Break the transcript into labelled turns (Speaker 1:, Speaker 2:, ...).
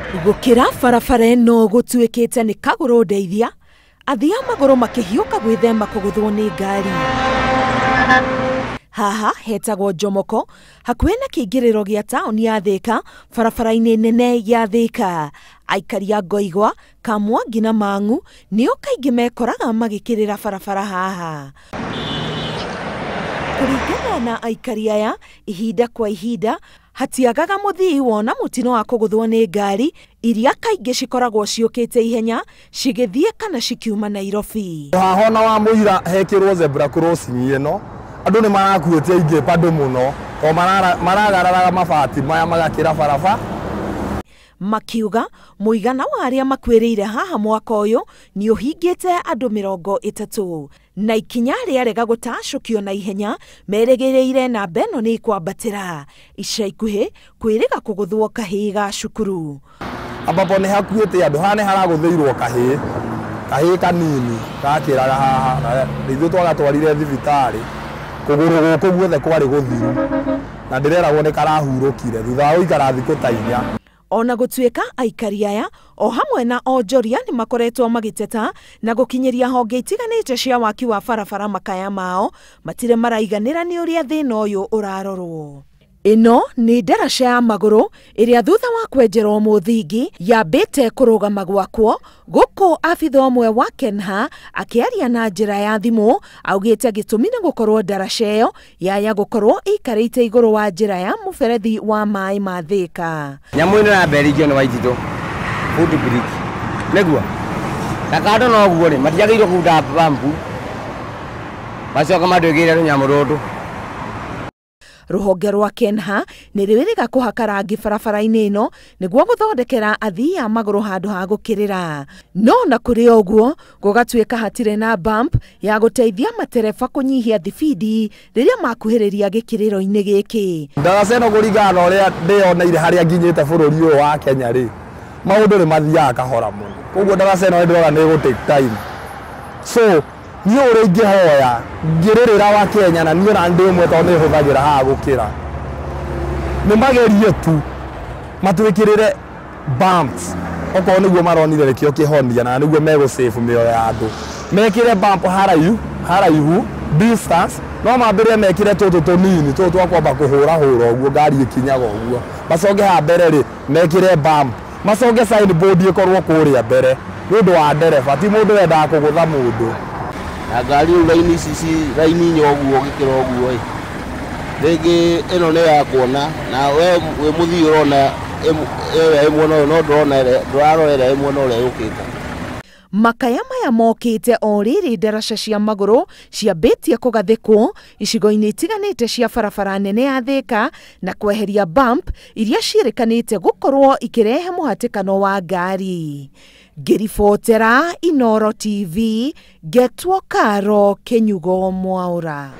Speaker 1: Gũkĩra barabara ĩno gũtuĩkĩte nĩ kagũrũ ndeithia, athii a magũrũ makĩhiũka gwĩthema kũgũthwo nĩ ngari. Haha hetagwo Jomoko, hakuhĩ na kĩingĩrĩro gĩa taũni ya Thika, barabara-inĩ nene ya Thika. Aikari a Ngoigwa, Kamwangi na Mang'u nĩo kaingĩ mekoraga magĩkĩrĩra barabara haha. Kũringana na aikari aya, ihinda kwa ihinda hatiagaga mũthii wona mũtino wa kũgũthwo nĩ ngari iria kaingĩ cikoragwo ciũkĩte ihenya cigĩthiĩ kana cikiuma Nairobi.
Speaker 2: Haha ona wa mũira hekĩrwo zebra crossing ĩno, andũ nĩ marakuĩte aingĩ bado mũno to maragararaga mabati maya magakĩra barabara.
Speaker 1: Makiuga mũigana wa arĩa makuĩrĩire haha mwaka ũyũ nĩ ũhingĩte andũ 30 na ikinya rĩarega gũtacũkio na ihenya merĩgĩrĩire namba ĩno nĩ ĩkwambatĩra. Ica ikuhĩ kwĩrĩga kũgũthwo kahĩĩ ga cukuru.
Speaker 2: Ambapo nĩ hakuĩte andũ, haha nĩ haragũthĩirwo kahĩĩ, kahĩĩ kanini gakĩraga haha, na ithuĩ twagatwarire thibitarĩ, kũgũrũ gũkũ guothe kwarĩ gũthiru na ndĩreragwo nĩ karahurũkire thutha wa gũikara thikũ ta 4.
Speaker 1: Ona gũtuĩka aikari aya o hamwe na onjoria nĩ makoretwo magĩteta na gũkinyĩria honge itiganĩte cia waki wa barabara makaya mao, matirĩ maraiganĩra nĩ ũrĩa thĩna ũyũ ũrarorwo. Ĩno nĩ ndaraca ya magũrũ ĩrĩa thutha wa kwenjerwo mũthingi yambĩte kũrũgama gwakwo, gũkũ abitha ũmwe wa Kenha akĩaria na njĩra ya thimũ augĩte gĩtũmi nĩ gũkorwo ndaraca ĩyo yaya gũkorwo ĩikarĩte igũrũ wa njĩra ya mũberethi wa maĩ ma Thika.
Speaker 3: Nyamũ ĩno ya mberigio nĩ Waititũ food brick nĩguo na kando noguo rĩ matiagĩrĩirwo kunda pampu macoka mandwĩkĩre rũnyamũ rũndũ.
Speaker 1: Rũhonge rwa Kenha nĩ rwĩrĩga kũhaka rangi barabara-inĩ ĩno nĩguo gũthondekera athii a magũrũ handũ ha gũkĩrĩra. No na kũrĩ ũguo gũgatuĩka hatirĩ na bump ya gũteithia matereba kũnyihia thibindi rĩrĩa makuhĩrĩria gĩkĩrĩro-inĩ gĩkĩ.
Speaker 2: Ndaraca ĩno kũringana na ũrĩa ndĩyoneire harĩa nginyĩte bũrũri ũyũ wa Kenya rĩ, maũndũ nĩ mathiaga kahora mũno, koguo ndaraca ĩno nĩ ndĩrona nĩ ĩgũ take time. So niĩ ũrĩa ingĩhoya ngĩrĩrĩra wa Kenya na niĩ ona ndĩ ũmwe tondũ nĩ hũthagĩra haha gũkĩra, nĩ magerie tu matwĩkĩrĩre bumps okorwo nĩguo maronire nĩkĩo kĩhonia na nĩguo megũ save mĩoyo ya andũ. Mekĩre bump haraihu distance, no mambĩrĩrie mekĩre tũtũ tũnini tũtũ twa kwamba kũhũrahũra ũguo ngari ĩkinyaga ũguo, macoke haha mbere rĩ mekĩre bump, macoke sign board ĩkorwo kũrĩa mbere nĩ ũndũ wa ndereba, ti mũndũ wendaga kũgũtha mũndũ.
Speaker 4: Na ngari rĩu raini ici ci raini inya ũguo ũgĩkĩra ũguo ĩ, rĩngĩ ĩno nĩ ya kuona na we wĩ mũthii ũrona ĩrĩa ĩ mwena ũyũ no ndũrona ĩrĩa, ndũrarora ĩrĩa ĩ mwena ũrĩa yũkĩte.
Speaker 1: Makaya maya mokĩte o rĩrĩ ndaraca cia magũrũ ciambĩtie kũgathĩkwo icigo-inĩ itiganĩte cia barabara nene ya Thika na kweheria bump iria ciĩrĩkanĩte gũkorwo ikĩrehe mũhatĩkano wa ngari. Ngĩribotera Inooro TV, ngetwo Karo Kĩnyugo Mwaũra.